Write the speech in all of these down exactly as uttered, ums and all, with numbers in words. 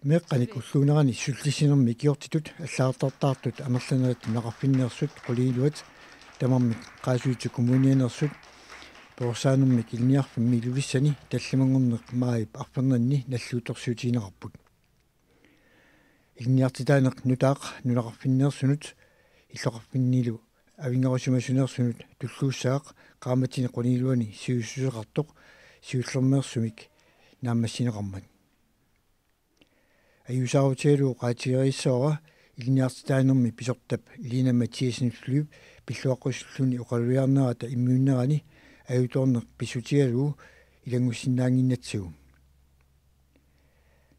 Meeqqanik ulluunerani sullissinermi ikiortitut allagartartaartut amerlanerit nunaqarfinneersut quliniluat tamarmik Qaasuitsup Kommunianeersut perorsaanermik ilinniarfimmi Ilulissani tallimanngorneq maajip arfernanni nalliuttorsiutigineqarput. Ilinniartitaaneq nutaaq nunaqarfinneersunut illoqarfinnilu avinngarusimasuneersunut tulluussaaq qaammatini quliniluani sivisussuseqartoq siullermeersumik naammassineqarmat. Ajuusaarutigalugu oqaatigereersuara ilinniartitaanermi pisortap Lina Mathiassen Flyvep pilluaqqusulluni oqalugiarnerata immiunnerani ajutoorneq pissutigalugu ilanngussinnaannginnatsigu.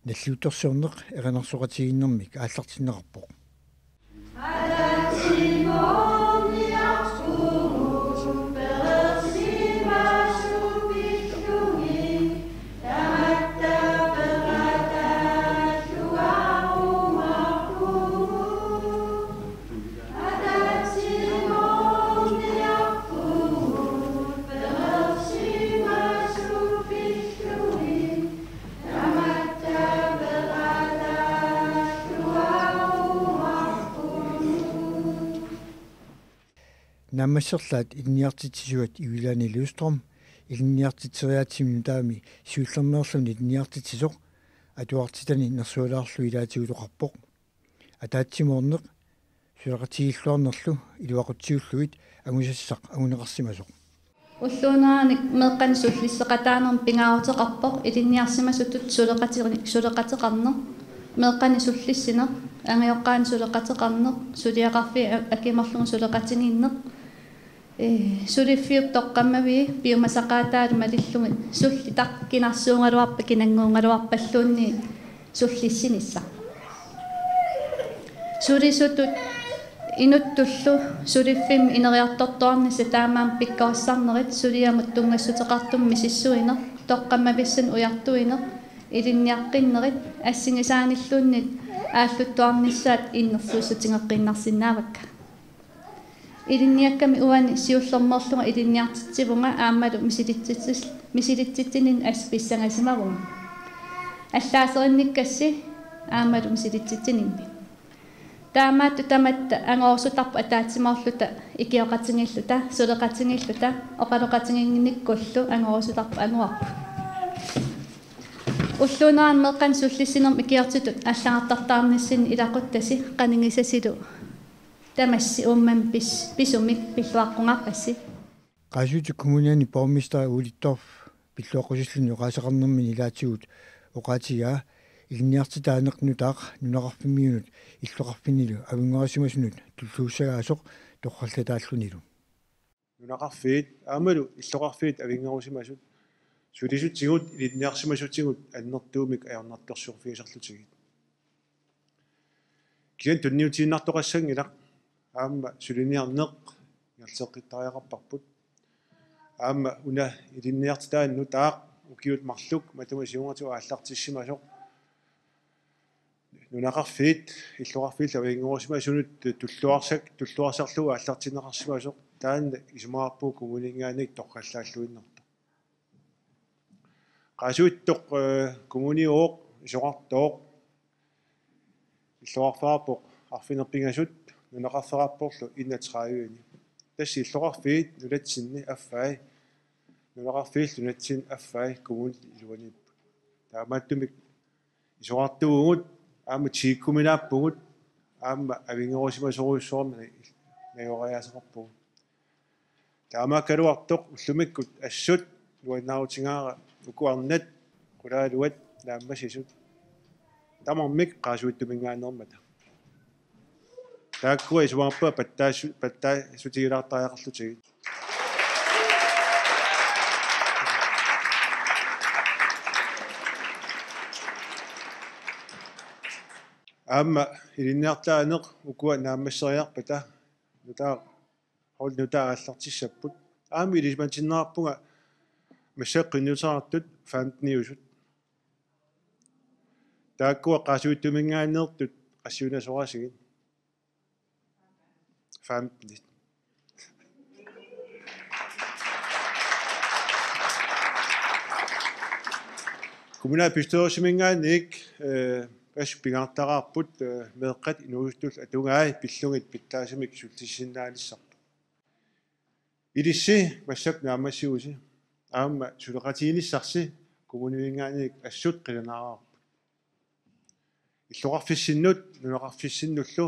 Nalliuttorsiorneq erinarsoqatigiinnermik aallartinneqarpoq. Naammasserlaat ilinniartitsisuat Ivilaani Lyström ilinniartitseriaatsimi nutaami siullermeerluni ilinniartitsisoq atuartitani nersualaarlugit ilaatigut oqarpoq. Ataatsimoorneq suleqatigiilluarnerlu iluaqutsiullugit angusassaq anguneqarsimasoq. Ulluunerani meeqqanik sullisseqataanermik pingaaruteqarpoq ilinniarsimasutut suleqati-, suleqateqarneq, meeqqanik sullissineq, angajoqqaannik suleqateqarneq, suliaqarfiit a-, akimerlugit suleqatigiinneq, ee, suliffiup toqqammavii piumasaqaataalu malillugit sullitaq kinarsuugaluarpat kinannguugaluarpalluunniit sullissinissaq. Sulisutut inuttullu suliffimmi ineriartortuarnissaq taamaammat pikkorissarnerit suliamut tunngassuteqartumik misissuineq, toqqammavissunik ujartuineq, ilinniaqqinnerit assigisaanilluunniit aalluttuarnissaat innersuussutigeqqiinnarsinnaavakka. Ilinniakkami uani siullermeerlunga ilinniartitsivunga aammalu misilitsitsis-, misilitsitsininnit assut pissangasimavunga. Allaaserinnikkassi aammalu misilitsitsininni. Taamaattut tamatta angorusuttarput ataatsimoorluta ikioqatigiilluta, suleqatigiilluta, oqaloqatigiinnikkullu angorusuttarput anguarput. Ulluunerani meeqqanik sullissinermik ikiortitut allagartartaarnissinni ilaquttasi qanigisasilu tamassi uummammi pis-, pisumik pilluaqqungaarpassi. Qaasuitsup Kommuniani borgmester Ole Didorff pilluaqqusulluni oqaaseqarnermini ilaatigut oqaatigaa ilinniartitaaneq nutaaq nunaqarfimmiunut illoqarfinnilu avinngarusimasunut tulluussagaasoq torrallataallunilu. Nunaqarfiit aammalu illoqarfiit avinngarusimasut sulisutigut ilinniarsimasutigut annertuumik ajornartorsiorfigisarlutigit. Kisianni tunniutiinnartoqassanngilaq aamma suliniarneq ingerlateqqittariaqarparput. Aamma una ilinniartitaaneq nutaaq ukiut marluk matuma siornatigut aallartissimasoq nunaqarfiit illoqarfiillu avinngarusimasunut tulluarsak-, tulluarsarlugu aallartinneqarsimasoq taanna isumaqarpunga kommuninngaanniit torrallaalluinnartoq. Qaasuitsup, eh, kommuniuvoq isorartuvoq illoqarfeqarpoq arfineq-pingasut nunaqarfeqarporlu enogtredive-ni. Tassa illoqarfiit nunatsinni affai, nunaqarfiillu nunatsinni affai kommunit iluaniipput. Taamaattumik isorartuuvugut aamma tigukkuminaappugut aamma avinngarusimasorujussuarmik najoriaaseqarpugut. Taamaakkaluartoq ullumikkut assut nuannaarutigaara uku arnat qulaaluat naammassisut tamarmik Qaasuitsuminngaanneermata. Taakkua isumaqarpunga pattaasu-, pattaasutigilaartariaqarlutigit. Aamma ilinniartitaaneq ukua naammasseriarpata nutaaq, hold nutaaq aallartissapput. Aamma ilisimatinneqarpunga massakkut qinnuteqartut femteniusut. Taakkua Qaasuitsuminngaanneersut qassiunasorasigit? Femtenit. Kommunalbestyrelsiminngaanniit, øh, Assut pingaartaraarput, eh, meeqqat inuusuttullu atugai pillugit pitsaasamik sullissinnaanissarput. Ilissi massakkut naammassigusi aamma suleqatiginissarsi kommuniminngaanniit assut qilanaaraarput. Illoqarfissinnut nunaqarfissinnullu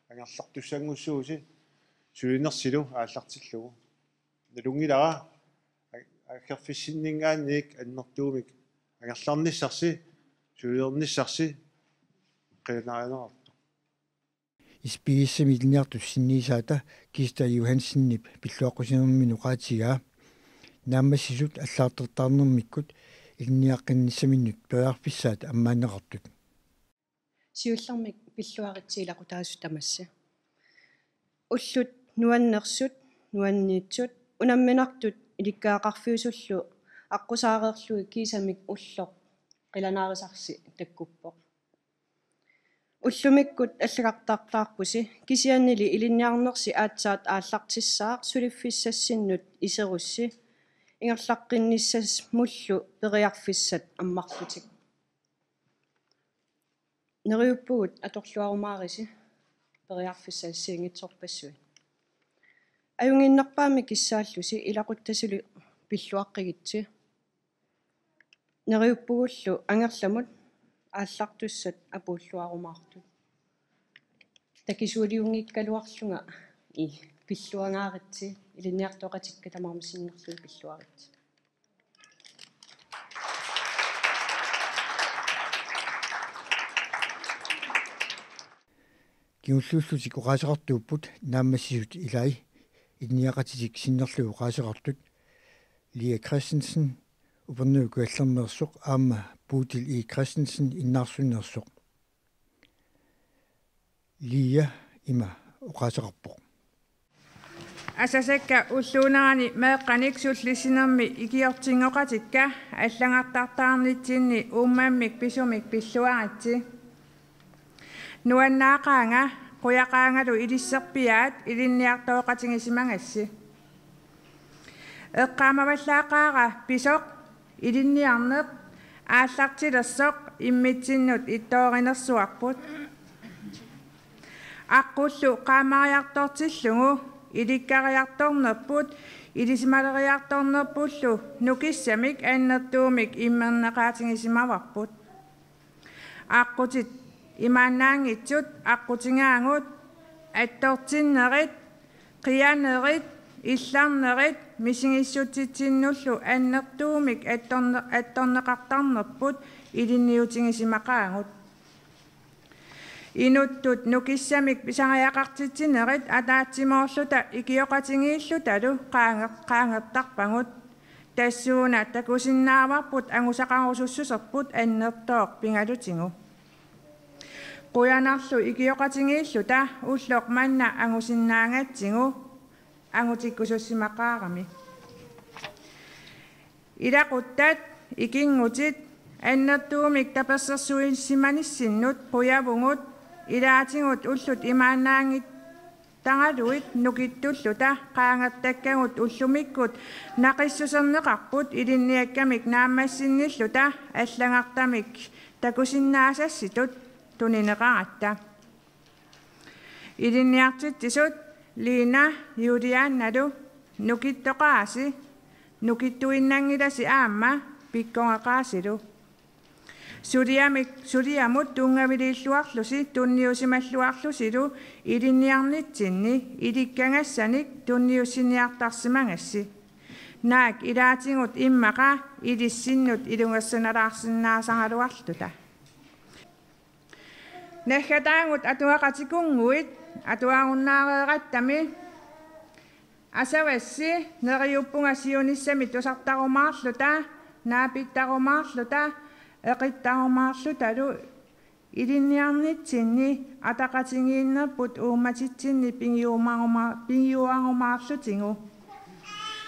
angerlartussanngussuusi sulinersilu aallartillugu. Nalunngilara a-, aggerfissinninngaanniit annertuumik angerlarnissarsi sulernissarsi qilanaarineqartoq. S P S-imi ilinniartut sinniisaata Kista Johansenip pilluaqqusinermini oqaatigaa naammassisut allaartortaarnermikkut ilinniaqqinnissaminnut periarfissaat ammaanneqartut. Siullermik pilluaritsi ilaqutaasut tamassi. Ullut nuannersut, nuanniitsut, unamminartut ilikkagaqarfiusullu aqqusaareerlugit kiisamik ulloq qilanaarisarsi takkuppoq. Ullumikkut allagartartaarpusi, kisiannili ilinniarnersi aatsaat aallartissaaq suliffissassinnut iserussi, ingerlaqqinnissasmullu periarfissat ammarlutik. Neriuppugut atorluarumaarisi periarfissat assigiinngitsorpassuit. Ajunnginnerpaamik kissaallusi ilaquttasilu pilluaqqigitsi. Neriuppugullu angerlamut aallartussat apuulluarumaartut. Takisuuliunngikkaluarlunga i pilluangaaritsi, ilinniartooqatikka tamarmik sinnerlugit pilluaritsi. Kingulliullutik oqaaseqartuupput naammassisut ilai ilinniaqatitik sinnerlugit oqaaseqartut Lia Christensen, Upernavik Kujallermeersoq, aamma Bodil E. Christensen, Innaarsunneersoq. Lia ima oqaaseqarpoq. Asasakka ulluunerani meeqqanik sullissinermi ikiortinngoqatikka allagartartaarnitsinni uummammik pisumik pilluaritsi. Nuannaaqaanga, qujaqaangalu ilisserpiaat ilinniartooqatigisimagassi. Eqqaamavallaaqaara pisoq ilinniarneq aallartilersoq immitsinnut ittoorinersuarput. Aqqullu qaammariartortillugu ilikkariartornerput ilisimaleriartornerpullu nukissamik annertuumik immerneqaatigisimavarput. Aqqutit imaannaanngitsut aqqutigaangut attortinnerit, qianerit, illarnerit misigissutsitsinnullu annertuumik attorne-, attorneqartarnerput ilinniutigisimaqaagut. Inuttut nukissamik pisariaqartitsinerit ataatsimoorluta ikioqatigiillutalu qaange-, qaangertarpagut. Tassuuna takusinnaavarput angusaqarusussuserput annertooq pigalutigu. Qujanarlu ikioqatigiilluta ulloq manna angusinnaagatsigu angutikkusussimaqaarami. Ilaquttat, ikinngutit, annertuumik tapersersuisimanissinnut qujavugut, ilaatigut ullut imaannaanngit- taraluit nukittulluta qaangertakkagut ullumikkut naqissuserneqarput ilinniakkamik naammassinnilluta allagartamik takusinnaasassitut tunineqaratta. Ilinniartitsisut Lina Juliannalu nukittoqaasi, nukittuinnanngilasi aamma pikkoreqaasilu. Suliamik, suliamut tunngaviliilluarlusi tunniusimalluarlusilu ilinniarnitsinni ilikkagassanik tunniussiniartarsimagassi. Naak ilaatigut immaqa ilissinnut ilungersunalaarsinnaasaraluarluta. Naggataagut atuaqatikunnguit atuarunnaareerattami. Asavassi neriuppunga siunissami tusartarumaarluta, naapittarumaarluta, eqittarumaarlutalu ilinniarnitsinni ataqatigiinnerput uummatitsinni pigiumaruma-, pigiuarumaarlutigu.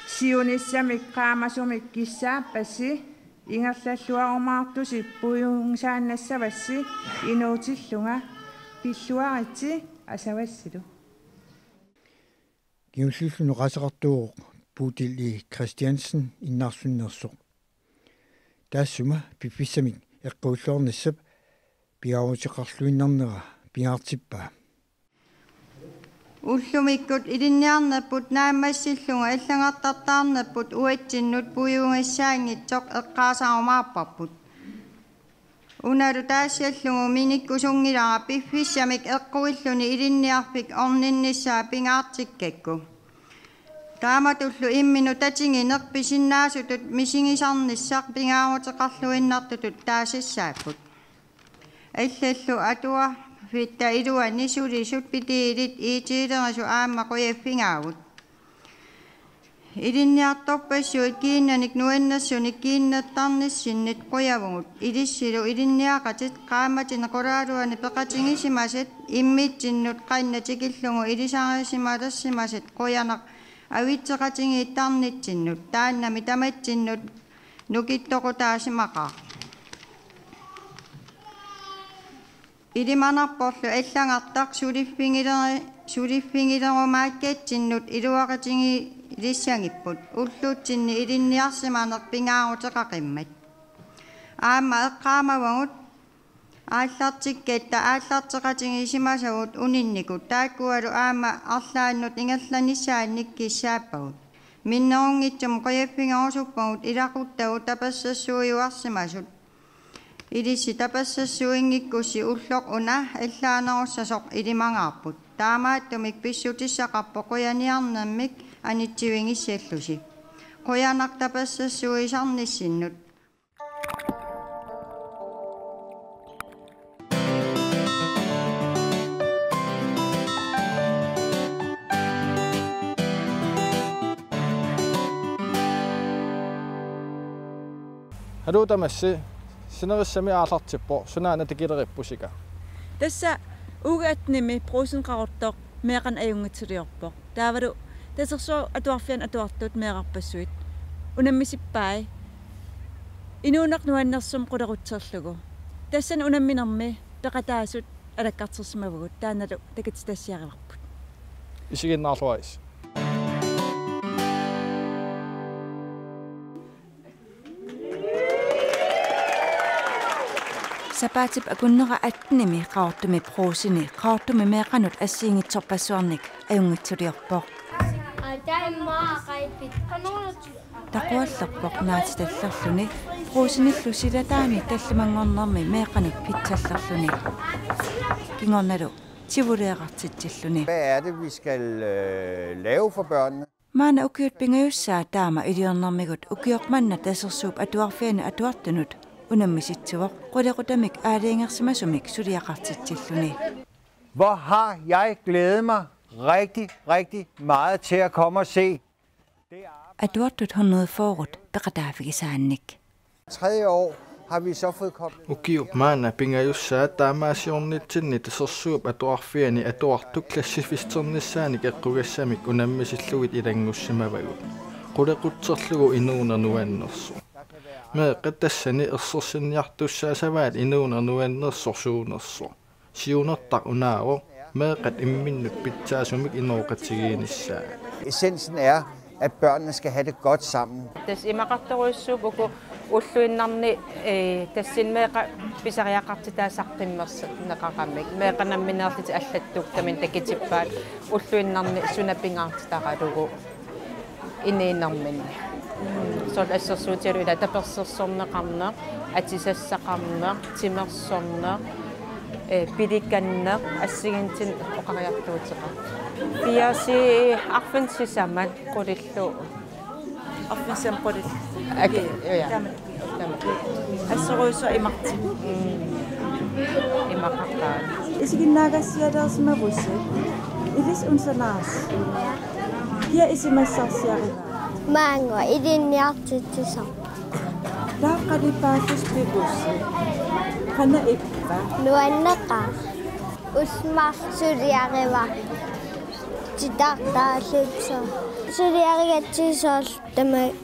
Siunissamik qaamasumik kissaappassi ingerlalluarumaartusi puigungisaannassavassi inuutillunga pilluaritsi asavassilu. Kingulliulluni oqaaseqartuuvoq Bodil E. Christiansen Innaarsunneersoq. Taassuma piffissamik eqquulluarnissap pingaaruteqarluinnarnera pingaartippaa. Ullumikkut ilinniarnerput naammassillugu allagartartaarnerput uatsinnut puiugassaanngitsoq eqqaasarumaarparput. Unalu taassallugu minikkusunngilara piffissamik eqquilluni ilinniarfik orninnissaa pingaartikkakku. Taamatullu imminut tatigineq pisinnaasutut misigisarnissaq pingaaruteqarluinnartutut taasassaapput. Allallu atuarfitta iluani sulisut pitiilit iitiilerisut aamma qujaffigaagut. Ilinniartorpassuit kiinnanik nuannersunik kiinnertarnissinnit qujavugut. Ilissilu ilinniaqatit qaammatini qulaaluani peqatigisimasat immitsinnut qanna tikillugu ilisarisimalersimasat qujanaq avitseqatigiittarnitsinnut taannami tamatsinnut nukittoqutaasimaqaaq. Ilimanarporlu allagartaq suliffigileri-, suliffigilerumaakkatsinnut iluaqutigilissagipput. Ullutsinni ilinniarsimaneq pingaaruteqaqimmat. Aamma eqqaamavagut aallartikkatta aallarteqatigisimasagut uninnikut, taakkualu aamma arlaannut ingerlanissaannik kissaappagut. Minnerunngitsumik qujaffigerusuppagut ilaquttagut tapersersuiuarsimasut. Ilissi tapersersuinngikkussi ulloq una allaanerussasoq ilimagaarput. Taamaattumik pissutissaqarpoq qujaniarnermik anitsivigissallusi. Qujanaq tapersersuisarnissinnut. Haluu tamassi, sinerissami aallartippoq, sunaana tikilerippusi? Tassa uge attenimi Brugsenip Qaqortoq meeqqanik ajunngitsuliorpoq. Taavalu Tasersuup Atuarfiani atuartut meerarpassuit unammisippai inuuneq nuannersumik qulequtserlugu. Tassani unamminermi peqataasut alakkartersimavagut, taannalu takutitassiarivarput. Isiginnaarluaritsi. Sapaatip akunnera attenimi Qaqortumi Brugseni Qaqortumi meeqqanut assigiinngitsorpassuarnik ajunngitsuliorpoq. Taquallerpoq naatitallerluni Brugsenillu silataani tallimanngornermi meeqqanut pitsallerluni. Kingornalu tivuleeqartitsilluni. Hvad er det, vi skal, øh, lave for børnene? Maanna ukiut pingajussaat taama iliornermigut ukioq manna Tasersuup Atuarfiani atuartunut unammisitsivoq qulequtamik aalajangersimasumik suliaqartitsilluni. Hvor har jeg glædet mig rigtig, rigtig meget til at komme og se. Atuartut hundrede fyrre peqataavigisaannik. Tredje år har vi så fået koblet. Ukiup maanna pingajussaat taamaasiornitsinni Tasersuup Atuarfiani atuartut klassifistsernissaanik eqqugassamik unammisillugit ilanngussimavagut. Qulequtserlugu inuuneq nuannersoq. Meeqqat tassani ersersinniartussaassavaat inuuneq nuannersoq suunersoq. Siunertaq unaavoq meeqqat imminnut pitsaasumik inooqatigiinnissaa. Essensen er, at børnene skal have det godt sammen. Tassa imaqartorujussuuvoq uku ulluinnarni, eh, tassani meeqqat pisariaqartitaat saqqummerneqaramik. Meeqqat nammineerlutik allattuugamik takutippaat ulluinnarni suna pingaartitaralugu inuunerminni. Soorlu assersuutigalugu ila tapersersorneqarneq, atisassaqarneq, timersorneq, eh, pilikanneq, assigiinngitsunik oqariartuuteqartoq. Piasi arfineq sisamat qulillu. Arfineq sisamat qulillu. Ake, ja. Taama. Assorujussuaq imartik. Mm. Imaqartaat. Isiginnaagassialeersimavusi. Ilissi unsanaasoq. Kia isumassarsiarivaat? Maanga ilinniartitsisoq. Taava qalipaaffissi pivusi? Qanoq ippa? Nuanneqaaq. Ullut marluk suliarivara. Titartaalluta. Suliarigatsigu soorlu tamaat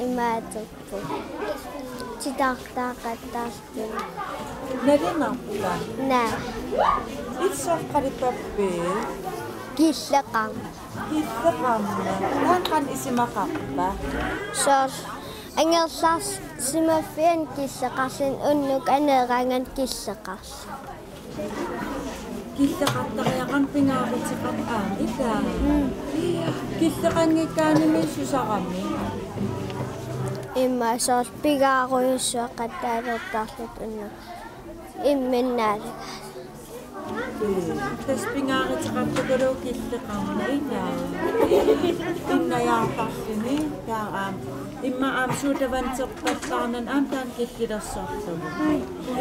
imaattoq. Titartaaqattaarluni. Nalinarpa? Naa. Illit sooq qalipappi? Killeqarneq. Killeqarneq. Taanna qanoq isumaqarpa? Soorlu Angerlarsimaffiani killeqarluni unnuk aneeraangata killeqarluni. Killeqartariaqarami pingaaruteqarpoq, ilaa? Mm. Killeqanngikkaanni susaramik. Immaqa soorlu pingaarujussuaqattaalertarluta unnuk imminnaalagaasa. Tassa pingaaruteqartukuluuvoq killeqarneq, ilaa? Innajaartarluni, taava aamma. Immaqa aamma sodavanderpallaarnani aamma taanna killilersorlugu.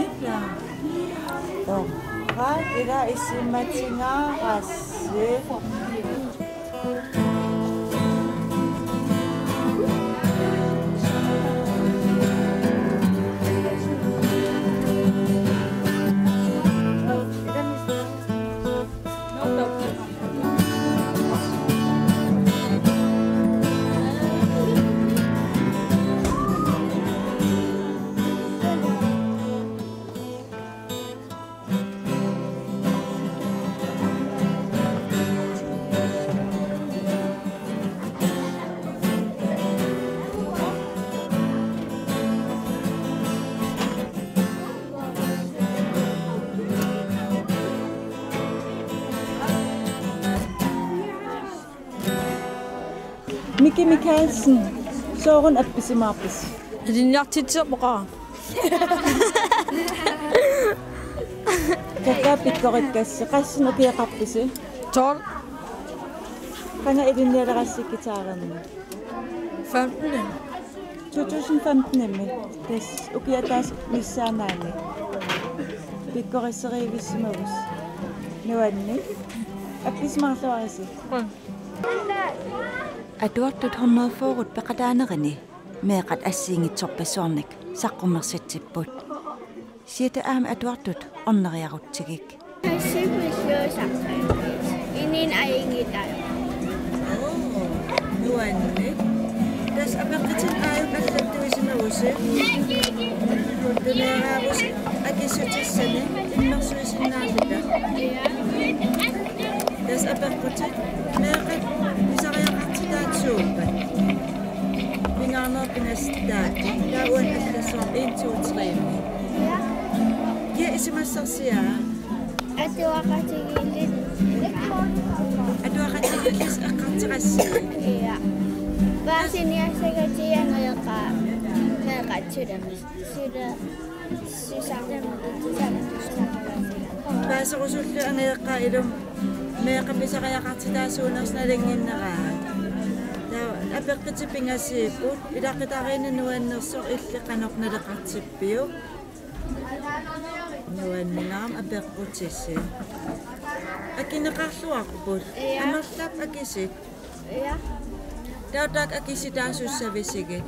Ilaa. Torrak, ilaa, isumatingaarassi. Miki Mikaelsen, sooruna appisimaarpisi? Ilinniartitsisoqaara. Kakkaak pikkorikkassi, qassinik ukioqarpisi? Tolv. Qanga ilinnialerassi guitarimi? Femten. To tusind femten-imi. Tassa ukiup ataatsip missaani. Pikkorisserivissimavussi. Nuanneq. Appisimaarluarisi. Mm. Atuartut hundrede fyrret peqataanerini meeqqat assigiinngitsorpassuarnik saqqummersitsipput. Siata aamma atuartut orneriarutsigik. Inuit ajunngitsoorput. Oo, nuanneq. Tassa apeqqutit aajuku allattuisimavusi. Tuneeraavusi akissutissani immersuisinnaalluta. Tassa apeqqutit meeqqat pisariaqartitaat suuppat? Pingaarnerup pingasuttaaq. Taava uani allassuarmi en, to, tre. Kia isumassarsiaa? Atuaqatigiillit. Atuaqatigiillit eqqartorassi? Ja. Paasiniassagatsigu angajoqqaat meeqqat sule-, sule-, susarnamik. Paaserusullugu angajoqqaat ilumut meeqqat pisariaqartitaat suunersut nalunnginneraat. Taava apeqqutit pingasuupput, ilaquttariinnaat nuannersoq illit qanoq naleqartippiuk? Nuanningaarmi apeqqutisi. Akineqarluarput. Ja. Amerlap akisit. Ja. Taava taakku akisitaasussaavisigit?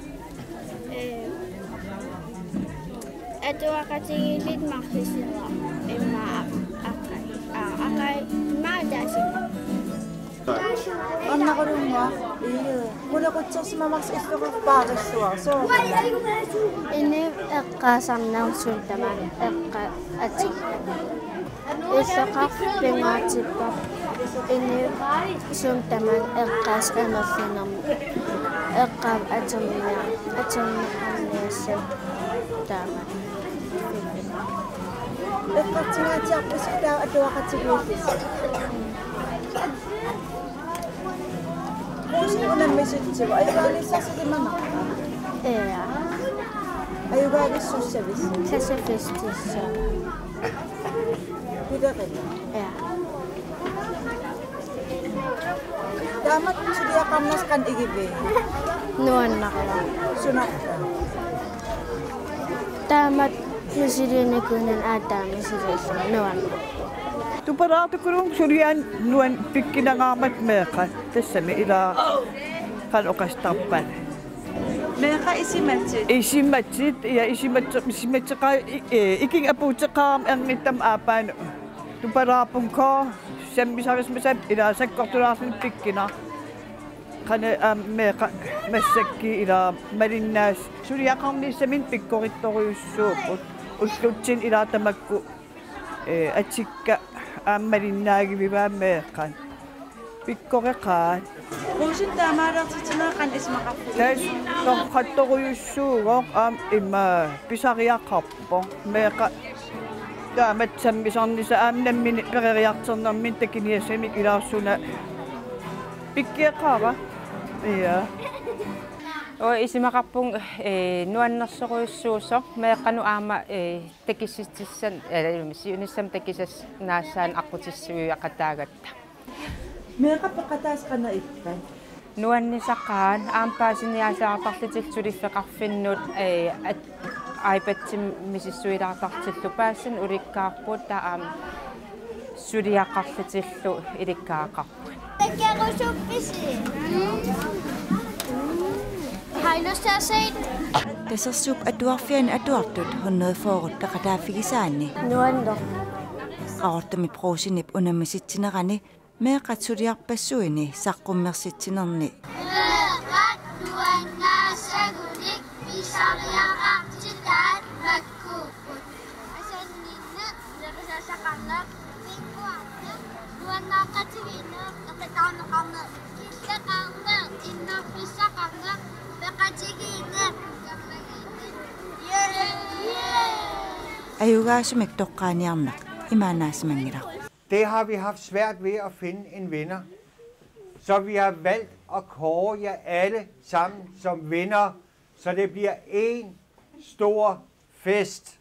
Ee, atuaqatigiillit marlusioraq immaqa aq-, aqai. Aa, aqai. Immaqa taasinnaq. Annaqulunga, ii, qulequtsersimamarsi illoqarpaarilluarsi. Inuup eqqaasarnerup sumut tamaat eqqaa atorneq. Illoqarfik pingaartippoq. Inuup sumut tamaat eqqaasat amerlanermut. Eqqaavik atorniar-, atorniarniassat taama. Eqqartungaatsiarpusi taava atuaqatigiillisi. Puusi unammisitsivoq, ajugaanissarsi ilimanarpa? Ja. Ajugaavissussavisi? Sassafestissa. Pilerina? Ja. Taamatut suliaqarnersi qanoq igivit? Nuannaruaq. Sunarta? Taamatut misiliinikuunnginnami aatsaat misiliillunga nuanneq. Tupalaartukuluunniit suliaanni nuanneq pikkunangaarmata meeqqat tassami ilaa qanoq oqastarpat. Meeqqat isumatsit? Isumatsit, ja isumatsi-, isumatseqaa-, i-, ee, ikinnga apuuteqarami ernittama aappaanut. Tupalaarpunngooq sammisarisimasat ilaa sakkortulaarluni pikkunaq. Qanoq aamma meeqqat massakkut ilaa malinnaas-, suliaqarnissaminnik pikkorissorujussuupput. Ullutsinni ilaa tamakku, ee, atikka aamma malinnaagivivaat meeqqat. Pikkoreqaat. Rosip taamaaliorusutsineq qanoq isumaqarfigiuk? Tassa torrattorujussuuvoq, aamma ima pisariaqarpoq. Meeqqat taamatut sammisarnissaq aamma nammineq peroriartornerminni takuniassamik ilaassuna pikkoreqaara. Ja. Uanga isumaqarpunga, eh, nuannersorujussuusoq meeqqanut aamma, eh, takissutissanik, eh, siunissami takusassat naassaannik aqqutissuiaqataagatta. Meeqqat peqataasut qanoq ippat? Nuannisaqaat, aamma paasiniaasariaqarlutillu suliffeqarfinnut, eh, at-, iPad-imik misissuilaartartillu paasineq ulikkaarput, taava aamma suliaqarlutillu ilikkagaqarput. Takusuppisi? Har I lyst til at se den? Tasersuup Atuarfiani atuartut hundrede fyrre peqataaffigisaanni. Nuanneq. Qaqortumi Brugsenip unammisitsinerani meeqqat suliarpassuini saqqummersitsinerni. Meeqqat nuannaassagunik pisariaqartitaat makkuupput. Asanninneq, nerisasaqarneq, pinkuarneq, nuannaaqatigiinneq, eqitaarneqarneq, killeqarneq, innarfissaqarneq, peqatigiinneq, kammagiinneq. Yay! Ajugaasumik toqqaaniarneq imaannaasimanngilaq. Det har vi haft svært ved at finde en vinder. Så vi har valgt at kåre jer alle sammen som vinder, så det bliver en stor fest.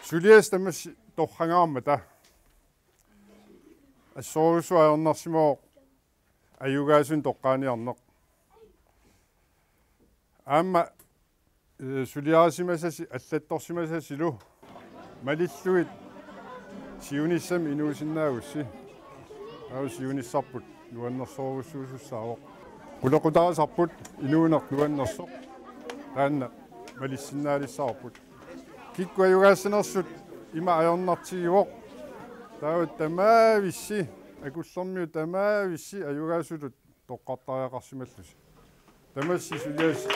Suliassat tamassi torragaarmata. Assorujussuaq ajornarsimavoq ajugaasunik toqqaaniarneq. Aamma, eh, suliarisimasasi allattorsimasasilu malillugit siunissami inuusinnaagussi. Aamma siunissarput nuannersorujussuusussaavoq. Qulequtarisarput inuuneq nuannersoq. Taanna malissinnaalissavarput. Kikkut ajugaassanersut ima ajornartigivoq. Taava tamaavissi, Akullermiut tamaavissi ajugaasutut toqqartariaqarsimallusi. Tamassi suliassat.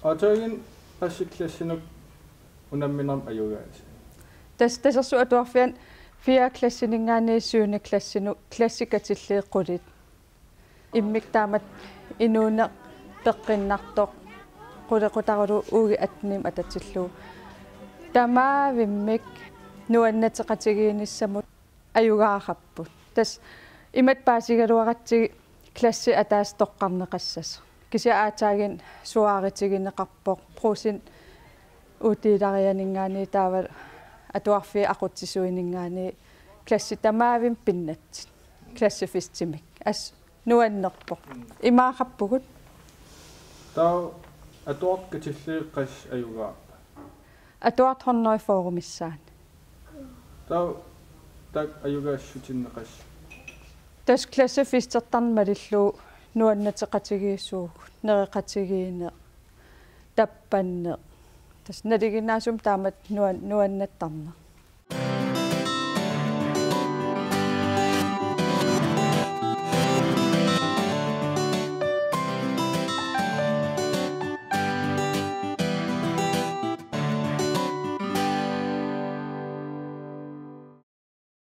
Aatsaat qassit klassinut unamminermi ajugaasi? Tassa Tasersuup Atuarfiani fjerde klassininngaanniit syvende klassinut klassit katilliit qulit. Immikkut taamatut inuuneq peqqinnartoq, qulequtaralu uagut attenimut atatillugu. Tamaavimmik nuannateqatigiinnissamut ajugaaqarput. Tassa imatut paasigaluaratsigit klassi ataaseq toqqarneqassasoq. Kisianni aatsaaginnaq suaarutigineqarpoq. Brugsen uutiilarianinngaanniit taava atuarfiit aqutsisuininngaanniit klassit tamaavimmi pinnattut. Klassefestimik. Assut nuannerpoq. Imaaqarpugut. Taava atuartut katilliit qassit ajugaappat? Atuartut hundrede fyrre missaanni. Taava taakku ajugaassutinneqassapput? Tassa klassefestertarneq malillugu nuannateqatigiissuugut, nereqatigiinneq, tappanneq. Tassa nalinginnaasumik taamatut nuan-, nuannattarneq.